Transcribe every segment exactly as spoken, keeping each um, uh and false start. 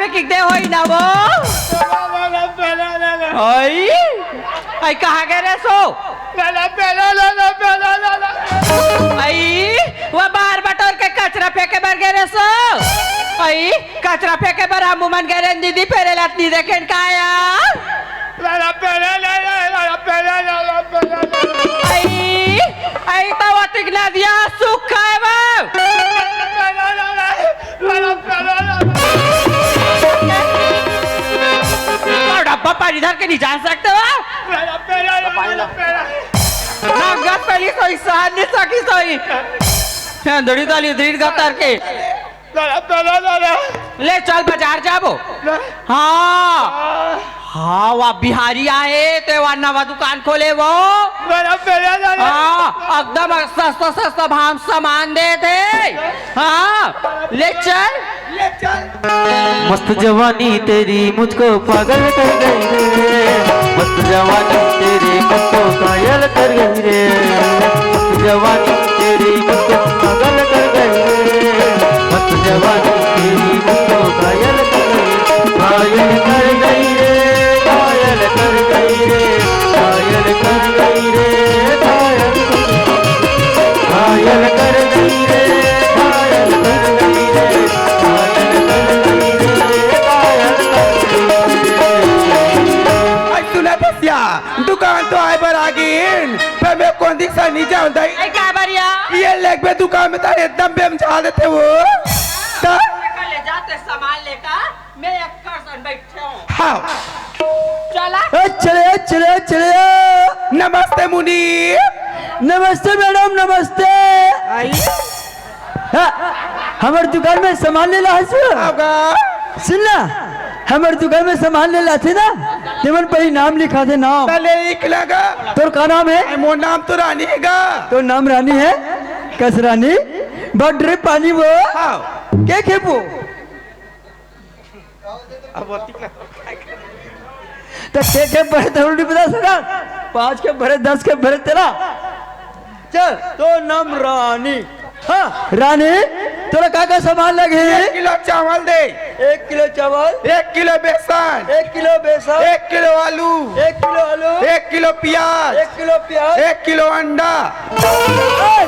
में किक दे होई ना वो। आई, आई कहाँ गए रे सो? आई, वो बाहर बटोर के कचरा फेंके बर गए रे सो। आई, कचरा फेंके बर हम मन गए रे दीदी, फेरे लात नी देखेन का यार? आई, आई तो वो तिक ना दिया सुख है वो। और डब्बा पानी धर के नहीं जा सकते हो? ना गत पहली सोई, सहन नहीं सकी सोई। हैं, दड़ी दाली दृढ़ गतर के। ले चल बाजार जाबो। हाँ। हाँ, वा बिहारी आहे, ते वा नवा दुकान खोले वो। हाँ, एकदम सस्ता, सस्ता भाव सामान देथे। हाँ, ले चल। मस्त जवानी तेरी मुझको पागल कर गई रे, मस्त जवानी तेरी मुझको घायल कर गई रे, मस्त जवानी तेरी मुझको पागल कर गई रे, मस्त जवानी तेरी मुझको घायल कर गई, घायल कर गई रे, घायल कर गई रे, घायल कर गई रे, घायल कर गई रे, घायल कर गई रे, घायल कर गई रे, घायल कर गई रे, घायल कर गई रे। आज सुना बसिया, दुकान तो आए बर आ गई, पर मैं कौन दिख सा नहीं जाऊं दाई। आई का बरिया? ये लेग बे दुकान में तारे एकदम बेम जा देते वो। ता? ले जाते सामान लेकर, मैं एक कर सन बैठे हूँ। हाँ। चला। ए, चले, चले, चले। नमस्ते मुनीम। नमस्ते मैडम, नमस्ते। आई। हाँ, हमर दुकान में सामान ले ला हस। आगा। सुन ना, हमर दुकान में सामान ले लाथे ना, तेमन पहली नाम लिखा दे, नाम। तले एक लगा। तोर का नाम है? ए, मोर नाम तो रानी है गा। तोर नाम रानी है? कस रानी? बड़ रे पानी वो। हाँ। के खेपो? अब अतिक ला तो के के भरे तेला उल्टी बता सका, पाँच के भरे, दस के भरे तेला। चल, तो नाम रानी। हाँ, रानी, तोला का का सामान लगे? एक किलो चावल दे। एक किलो चावल। एक किलो बेसन। एक किलो बेसन। एक किलो आलू। एक किलो आलू। एक किलो प्याज। एक किलो प्याज। एक किलो अंडा। ए!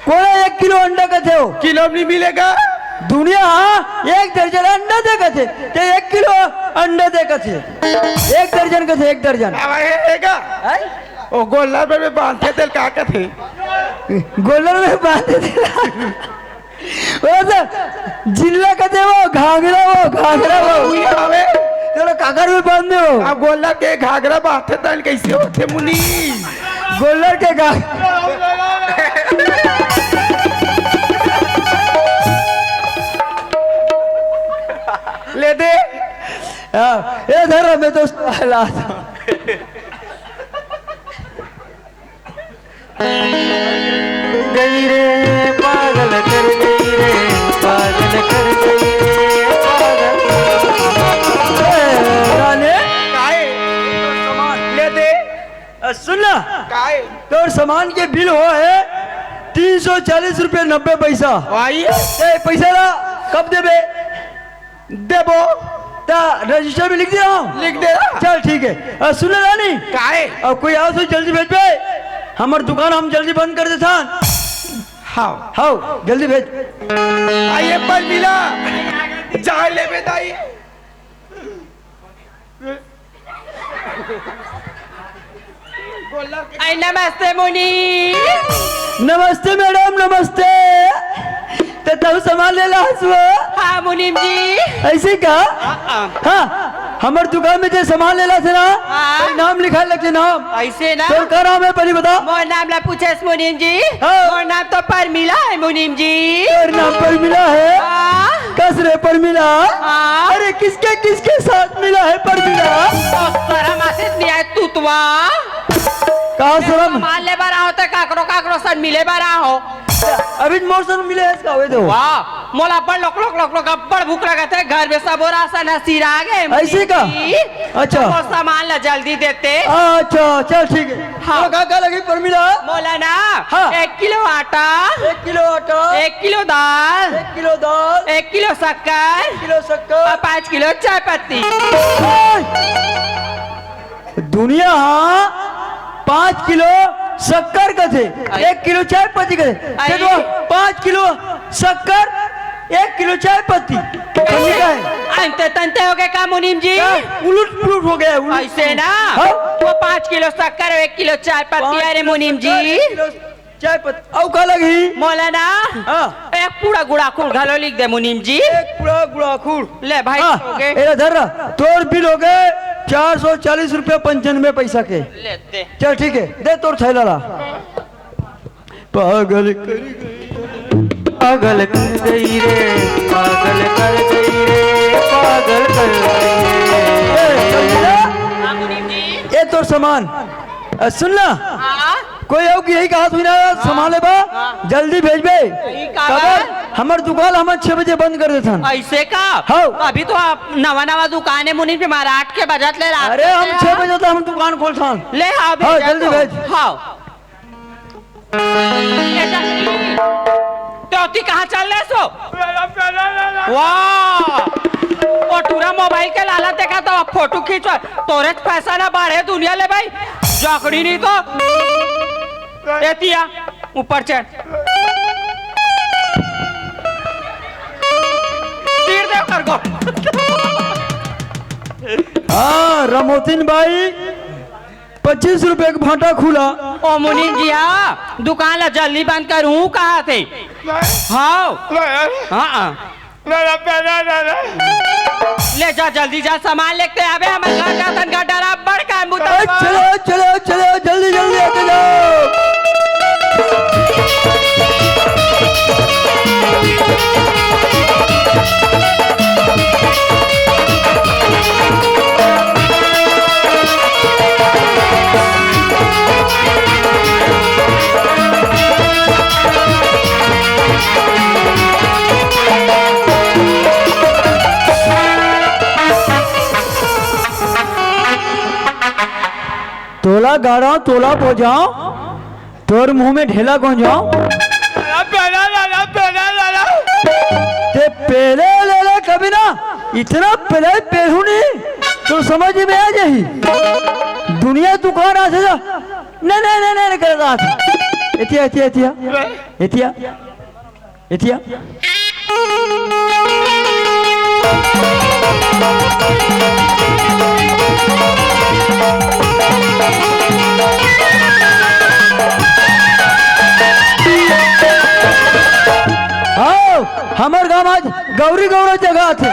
कोन एक किलो अंडा कथे हो? किलो में नहीं मिलेगा। दुनिया हाँ, एक दर्जन अंडा दे कथे, ते एक किलो अंडा दे कथे। एक दर्जन कथे, एक दर्जन। अब आए, एगा। हैं? ओ गोल्लर में बांधे तेला का कथे? गोल्लर में बांधे तेला। वो तो जिल्ला कथे वो, घाघरा वो, घाघरा वो। उही हवे। तेला काकर में बांधे हो? अब गोल्लर के घाघरा बांधे तन कैसे होथे मुनीम? गोल्लर के घा- ले दे। हाँ, ए धर, मैं तो लात। गई रे, पागल कर गई रे, पागल कर गई रे, पागल। ए, रानी? काय? ले दे। अ, सुन ना। काय? तोर सामान के बिल हो है तीन सौ चालीस रुपये नब्बे पैसा। भाई। ए, पैसा ला कब देबे? देबो। ता रजिस्टर में लिख दे रहा हूँ। लिख दे रहा। चल ठीक है। अ, सुन ना रानी। काय? अब कोई आओ तो जल्दी भेज बे। हमर दुकान हम जल्दी बंद कर देथन। हाँ। हाँ, जल्दी भेज। आइए पर मिला। जाए ले बेदाई। आई नमस्ते मुनीम। नमस्ते मैडम, नमस्ते। ते तहु सामान ले ला हस वो? हाँ मुनीम जी। ऐसे का? हाँ, हाँ। हाँ, हमर दुकान में जे सामान ले ला थे ना, हाँ। तो नाम लिखा लग जे नाम। ऐसे ना? तोर का नाम है पहले बता। मोर नाम ला पूछेस मुनीम जी। हाँ। मोर नाम तो परमिला है मुनीम जी। तोर नाम परमिला है? हाँ। कस रे परमिला? हाँ। अरे किसके किसके साथ मिला है परमिला? तो शर्म आते नहीं आए तू तो वहाँ। का शरम? सामान ले बर आहो ते काकरो, काकरो सन मिले बर आहो। अभी मोर सन मिले हे इसका, वे दो। वाह, मोला अब्बड़ लोक, लोक, लोक, लोक, अब्बड़ भूख लगत हे। घर में सबो राशन ह सिरा गे। अइसे का? अच्छा। मोर सामान ला जल्दी देते। अच्छा, चल ठीक हे। हाँ। तो का, का लगही परमिला? मोला ना, हाँ। एक किलो आटा, एक किलो आटा, एक किलो दाल, एक किलो दाल, एक किलो शक्कर, एक किलो शक्कर, अउ पाँच किलो चाय पत्ती। ए! दुनिया हा पाँच किलो शक्कर कथे, अरे। एक किलो चाय पत्ती कथे। अरे। ते तो पाँच किलो शक्कर, एक किलो चाय पत्ती। कमी का हे? अंते तंते हो गए का मुनीम जी? हाँ, उलट पुलट हो गया, उलट अइसे पुलट। ना, हाँ? वो पाँच किलो शक्कर, एक किलो चाय पत्ती। पाँच अरे किलो मुनीम शक्कर, जी। एक किलो चाय पत्ती। अउ का लगही? मोला ना, हाँ। एक पूड़ा गुड़ाखुर घलो लिख दे मुनीम जी। एक पूड़ा गुड़ाखुर। ले भाई, हाँ, हो गए। एला धर रहा। तोर बिल हो गए चार सौ चालीस रुपया पंचानवे पैसा के। ले दे। चल ठीक हे, दे तोर थैला ला। पागल कर गई, पागल कर गई रे, पागल कर गई रे, पागल कर गई रे। ए, समझला? हाँ, मुनीम जी। ए, तोर सामान। अ, सुन ना। हाँ? कोई अउ कि यही कहा तू ना, हाँ। सामान ले बा, हाँ। जल्दी भेजबे। यही कहा? काबर? हमर दुकान हमन छह बजे बंद कर देथन। अइसे का? हाँ। अभी तो आप नवा नवा दुकान हे मुनीम जी, मारा आठ के बजत ले रात अरे, के हम छह बजे तो हम दुकान खोलथन। ले हाँ, हाँ, भेजा जल्दी तो। भेज। हाँ। ए, जल्दी। ते ओती कहाँ चल रहे सो? वाह! ओ टूरा मोबाइल के लालच देखा तो फोटो खींचो। तोरे पैसा ना बढ़े दुनिया ले भाई। जकड़ी नहीं तो। एतिया, ऊपर चढ़। तीर दे कर गो। हाँ, रमोतिन भाई। पच्चीस रुपया के भाटा खुला। ओ मुनीम जी, हाँ, दुकान ला जल्दी बंद करूँ कहा थे। हाँ। हाँ, हाँ। ले जा, जल्दी जा, सामान लेके आबे, हमर घर जाथन, घर डरा, बड़ काम बुता। ए, चलो, चलो, चलो, जल्दी, जल्दी आके जाओ। तोला गाड़ा, तोला बजाओ। तोर मुंह में ढेला कौन जाओ? ते पेले ले ले कभी ना, इतना पेले पेलू नहीं, तो समझ में आ जाही। दुनिया दुकान आ जा। नहीं, नहीं, नहीं, नहीं, नहीं, कर रहा था। एतिया, एतिया, एतिया। एतिया। एतिया। आओ, हमर गांव आज गौरी गौरा जगह थे।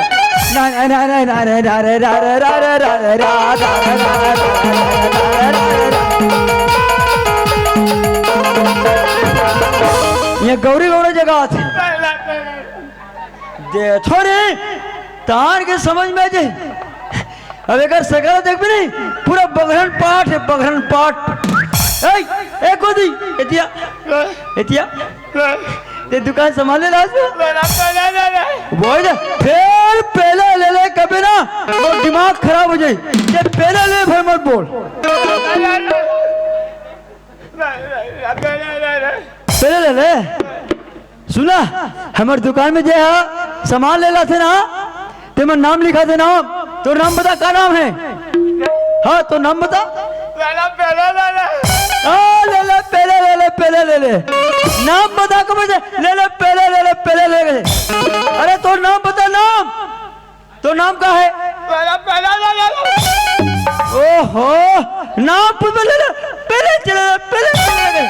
ये गौरी गौरा जगह थे। दे, थोड़ी तार के समझ में आ जाए। अब एकर सकल देखबे नहीं, पूरा बगरन पाट है, बगरन पाट। ए, ए, गोदी, एतिया, एतिया। ते दुकान संभाले लाज में। बोल दे, फिर पेला ले ले कभी ना, वो दिमाग खराब हो जाए। ते पेला ले भर मत बोल। पेला ले ले। सुना, हमर दुकान में जे हा सामान ले लाथे ना, ते मन नाम लिखा दे नाम। तोर नाम बता, का नाम है? हाँ, तोर नाम बता। हाँ, ले ले, पेला ले ले, पेला ले ले। नाम बता, को बता, ले ले, पेला ले ले, पेला ले ले। अरे, तोर नाम बता, नाम। तोर नाम का है? ओहो, नाम पूछ ले, ले, पेला चले, पेला चले।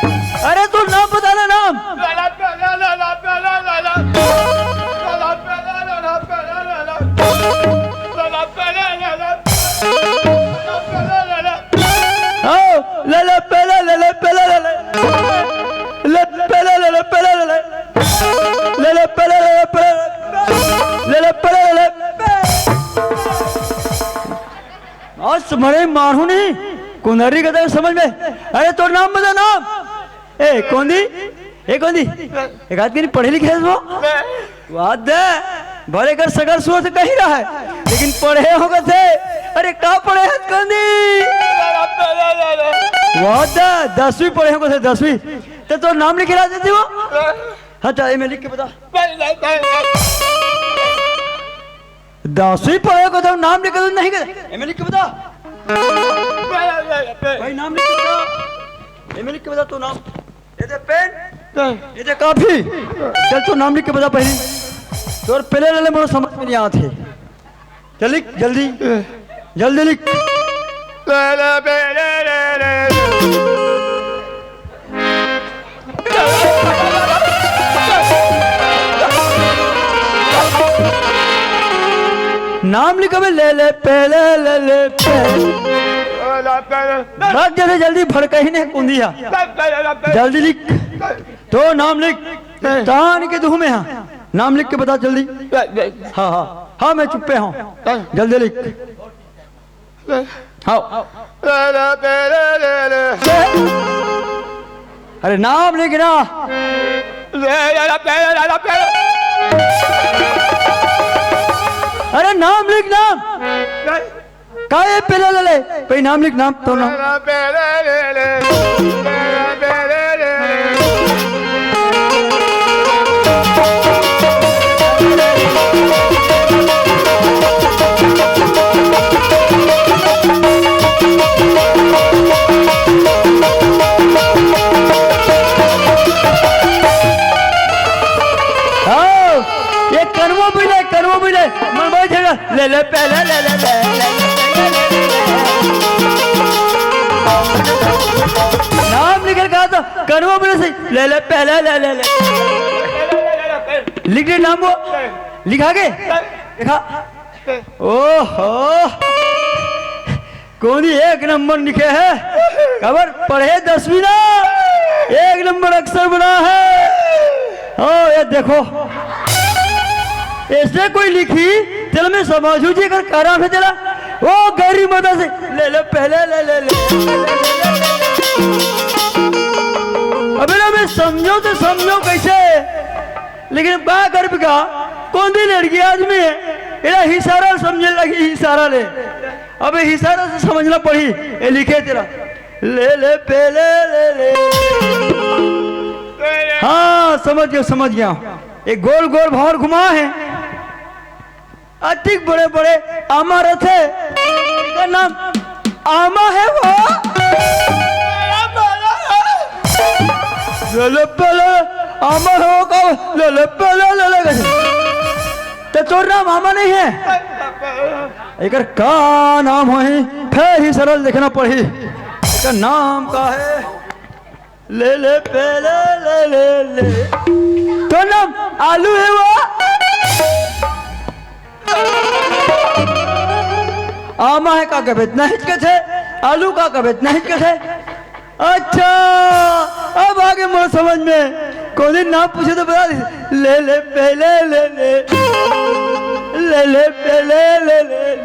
अरे, तोर नाम बता ना, नाम। आओ, ले ले, पेला ले ले, पेला ले ले। ले, पेला ले ले, पेला ले ले। ले ले, पेला ले ले, पेला ले ले। ले ले, पेला ले ले। आज तुम्हारे मारू नहीं। कुनरी का तो समझ में। अरे तोर नाम बता, नाम। ए कौंदी, ए कौंदी, एक आदमी पढ़े लिखे हे वो? वाह दे, भले कर सकल सूरत कहीं रहा है, लेकिन पढ़े हो कथे। अरे का पढ़े हे कौंदी? वाह दे, दसवीं पढ़े हो कथे, दसवीं। तो तोर नाम लिखे ला देती वो? हाँ, चल, एमे लिख के बता। दसवीं पढ़े हो कथे, नाम लिख के नहीं कथे, एमे लिख के बता। भाई, नाम लिख के बता। एमे लिख के बता तोर नाम। ये दे पेन, ये दे कॉपी। चल, तोर नाम लिख के बता पहली। तोर पहले ले ले, मोर समझ में नहीं आत हे। चल लिख, जल्दी, जल्दी लिख। नाम लिख अबे, ले ले पहले, ले ले पहले। भाग जल्दी, जल्दी, भड़का ही नहीं कुंदिया। जल्दी लिख, तोर नाम लिख। तान के दुह में हाँ, नाम लिख के बता जल्दी। हाँ, हाँ, हाँ, मैं चुप्पे हूँ। जल्दी लिख। हाँ। अरे नाम लिख ना। अरे नाम लिख ना। का ये पहले ले ले? भाई नाम लिख, नाम तो नाम। आओ, ये कनवो भी ले, कनवो भी ले, मन भाई झगड़ा, ले ले पहले, ले ले, ले ले, ले ले, ले ले, ले ले। नाम निकल गया तो कनवो भी ले सही, ले ले पहले, ले ले, ले। लिख दे नाम वो, लिखा के, लिखा। ओहो, कौंदी एक नंबर लिखे हे, काबर पढ़े दसवीं ना, एक नंबर अक्षर बना हे। ओ, ये देखो, ऐसे कोई लिखी, चलो मैं समझू जी, अगर करा है चला, ओ गौरी माता से, ले ले पहले, ले ले, ले। अबे ना, मैं समझो तो समझो कैसे, लेकिन बा गर्भ का कौंदी लड़की आदमी हे, एला इशारा समझे लगी, इशारा ले। अबे इशारा से समझना पड़ी, ये लिखे तेरा। ले ले पहले ले ले। हाँ, समझ गया, समझ गया। एक गोल गोल भंवर घुमा हे, अतिक बड़े बड़े आमा रथे, एकर नाम आमा हे वो। ले ले पहले आमा हे वो का, ले ले पहले ले ले। तो तोर नाम आमा नहीं हे? एकर का नाम होही? फेर इशारा देखना पड़ही। एकर नाम का हे? ले ले पहले ले ले ले। तोर नाम आलू हे वो? आमा हे का कबे इतना हिचकत हे? आलू का कबे इतना हिचकत हे? अच्छा, अब आगे मोर समझ में। कौंदी नाम पूछे तो बता दे। ले ले पहले ले ले। ले ले पहले ले ले।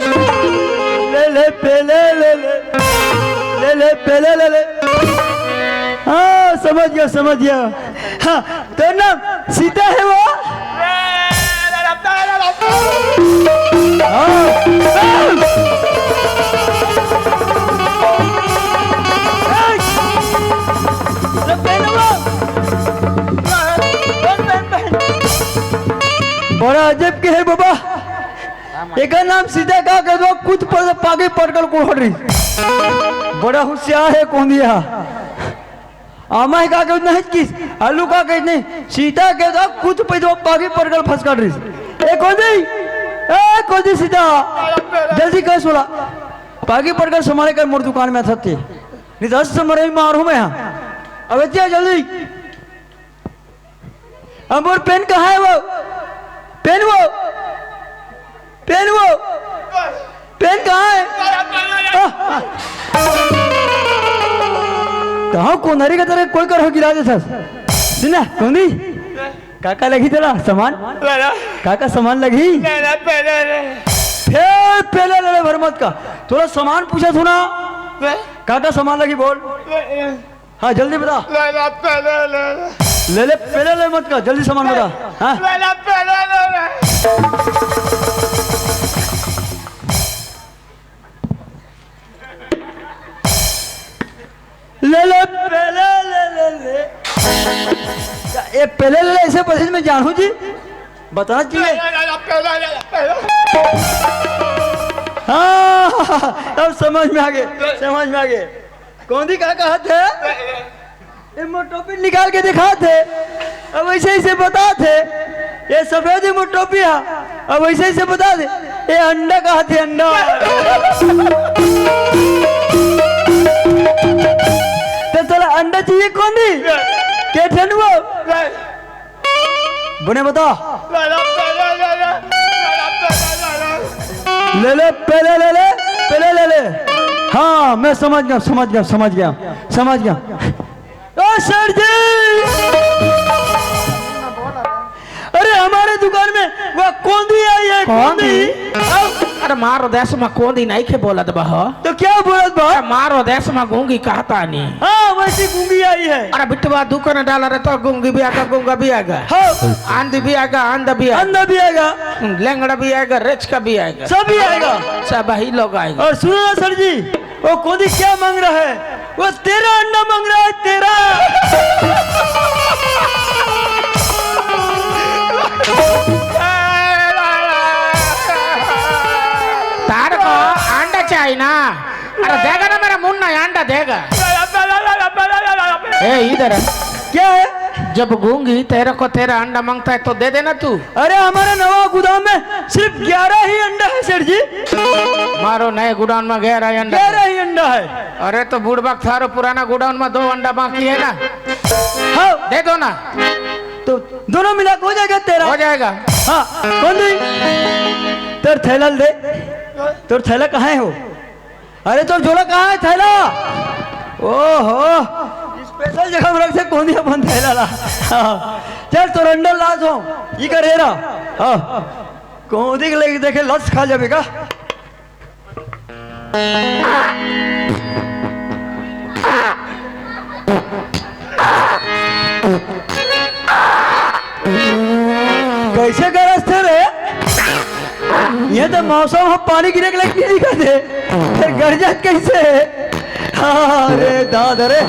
ले ले पहले ले ले। ले ले पहले ले ले। हाँ, समझ गया, समझ गया। हाँ, तोर नाम सीता हे वो? हाँ। बड़ा अजब के हे बाबा, एकर नाम सीता का कहि दो, कुछ पर पागे पटकल को हट रही। बड़ा होशियार हे कौंदिया। आमा हे का कहि नहीं किस, आलू का कहि नहीं, सीता कहि दो, कुछ पे दो पागे पटकल फंस काट रही। ए कौंदी, ए कौंदी सीता, जल्दी कर सोला। पागे पटकल समारे कर मोर दुकान में थते। नहीं तो अस समारे मार हूँ मैं यहाँ। अबे जा जल्दी। अब मोर पेन कहाँ हे वो? पेन वो? पेन वो? पेन कहाँ हे? आह, आह। कहाँ कोनरी का तरह कोई कर हो गिरा देथस? सुना, कौंदी? का का लगही तेला सामान? का का सामान लगही? फेर पहले ले ले भर मत का। तोला सामान पूछा सुना। का का सामान लगही बोल। हाँ, जल्दी बता। ले ले, पहले ले ले। ले ले, पहले ले मत कर, जल्दी सामान बता। हाँ? ले ले, पहले ले ले। ले ले, पहले ले ले ले। ये पहले ले ले, ऐसे पसीज में जानू जी बताना चाहिए। ले ले, पहले ले ले, पहले। हाँ, अब समझ में आ गए, समझ में आ गए। कौन दी का कहा थे? ये मोर टोपी निकाल के दिखा थे, अब ऐसे ऐसे बता थे, ये सफेद ही मोर टोपी है, अब ऐसे ऐसे बता थे, ये अंडा कहा थे, अंडा। तो तोला अंडा चाहिए कौन दी? के ठन वो? बने बता। ले ले, पहले ले ले, पहले ले ले। हाँ, मैं समझ गया, समझ गया, समझ गया, समझ गया। ओ सेठ जी, अरे हमारे दुकान में वो कौंधी आई है, कौंधी। कौंधी? अब अरे मारो देश में कौंधी नहीं के बोलत बा हो। तो क्या बोलत बा? अरे मारो देश में गूंगी कहता नहीं। हाँ, वैसी गूंगी आई है। अरे बिटवा दुकान डाला रे तो गूंगी भी आएगा, गूंगा भी आएगा। हाँ। आंधी भी आएगा, आंधा भी आएगा। अंधा भी आएगा। लेंगड़ा भी आएगा, रेचका भी आएगा। सब भी आएगा। सब ही लोग आएगा। और सुनो ना सर जी, वो कौंधी क्या मांग रहा है? वो तेरा अंडा मांग रहा है, तेरा। तार को अंडा चाहिए ना? अरे देगा ना मेरा मुन्ना, अंडा देगा। ए, इधर है। क्या है? जब गूंगी तेरे को तेरा अंडा मांगता है तो दे देना तू। अरे हमारे नवा गोदाम में सिर्फ ग्यारह ही अंडा है सेठ जी। मारो नए गोडाउन में ग्यारह ही अंडा। ग्यारह ही अंडा है। अरे तो बूढ़ बाप थारो पुराना गोडाउन में दो अंडा बाकी है ना। हाँ। दे दो ना। तो दोनों मिला के हो जाएगा तेरा। हो जाएगा। हाँ, कौंधी? तोर थैला दे। तोर थैला कहाँ है हो? अरे तोर झोला कहाँ है, थैला? ओहो, स्पेशल जगह में रख से कौंधी अपन थैला ला। हाँ, चल तोर अंडा ला जो, ई कर हेरा। हाँ, कौंधी के लेके देखे लस खा जाबे का। कैसे गरजथे रे? ये तो मौसम ह पानी गिरे के लइक नइ दिखत हे, फेर गरजत कैसे हे? अरे दादा रे,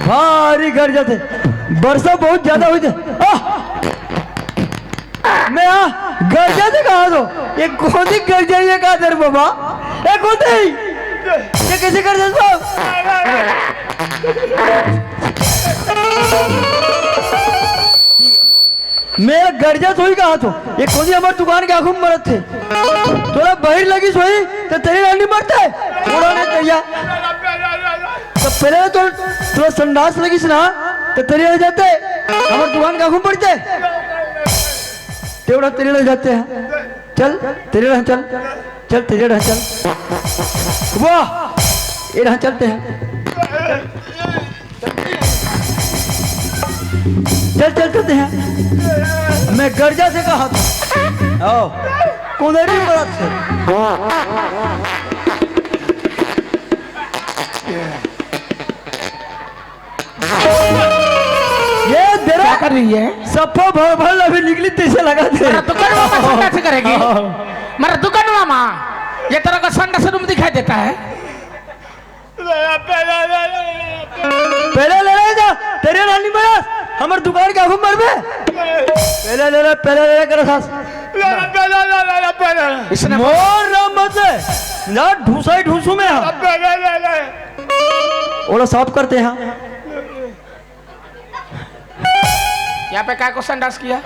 भारी गरजत हे, बरसा बहुत ज्यादा होइस हे। आह! मैं हा गरजत हे कहा तो, ये कौंधी गरजइया का दर बाबा, ए कौंधी, ये कैसे गरजत बाबा? मैं गरजत होही कहा तो, ये कौंधी हमर दुकान के आगू में मरत हे। तोला बहिर लगिस होही, त तरी रानी मरते। थोड़ा ने तैया। त पहले तो तोला संडास लगिस ना, त तरी रह जाते। हमर दुकान के आगू में पड़ते। तेवड़ा तरी रह जाते हैं। चल, तरी रह चल। चल, तरी रह चल। वाह! ये रह चलते हैं। चल, चल, चलते हैं। मैं गरजत हे कहा था। आओ। कुंदरी मरत हे। ये दे रे। क्या कर रही है? सप्पो भर भर अभी निकली तैसे लगा दे। मेरा दुकान में कैसे करेगी? हाँ। मेरा दुकान में माँ, ये तरह का संडा सनम दिखाई देता है। पहले ले ले जा, तरी रानी मरस, हमर दुकान के आगू मरबे। पहले ले ले, पहले ले ले, करे सास। इसने मोर नाम मत ले, ना ढूंसा ही ढूंसू मैं हाँ। ओला साफ करते हैं। यहाँ पे काय को संडास किया?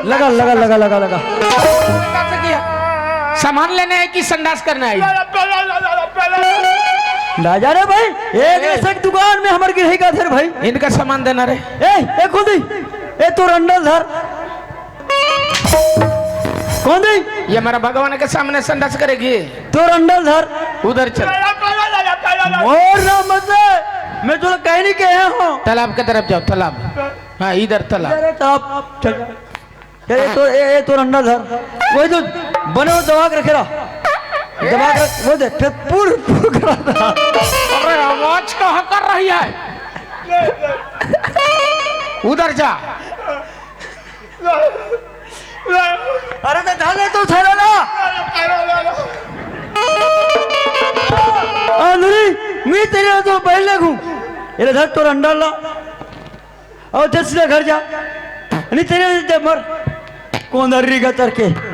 लगा, लगा, लगा, लगा, लगा। संडास किया। सामान लेने आए कि संडास करने आए? ना जा रे भाई, एक ए। ऐसे दुकान में हमर गिरही का धर भाई। इनका सामान देना रे। ए, ए, कौंधी, ए, तोर अंडा ल धर। कौंधी? ये मेरा भगवान के सामने संडास करेगी। तोर अंडा ल धर। उधर चल। मोर नाम मत ले। मैं तोला कहीं नहीं कहे हूँ। तालाब की तरफ जाओ, तालाब। हाँ, इधर तालाब। अरे तालाब, चल। ए, ए, तोर, ए, ए, तोर अंडा ल धर। वही तो बने हो दबा के रखे रहा। दिमाग रख, वो देख, फिर पुर पुर कर रहा था। अरे, आवाज कहाँ कर रही है? उधर जा। अरे, तो ढाले तो उठा ला। अंधरी, मैं तेरे तो पहले घूम। ये धर तो अंडा ला। और जल्दी से घर जा। नहीं तेरे दे मर। कौन दर्री का तरके?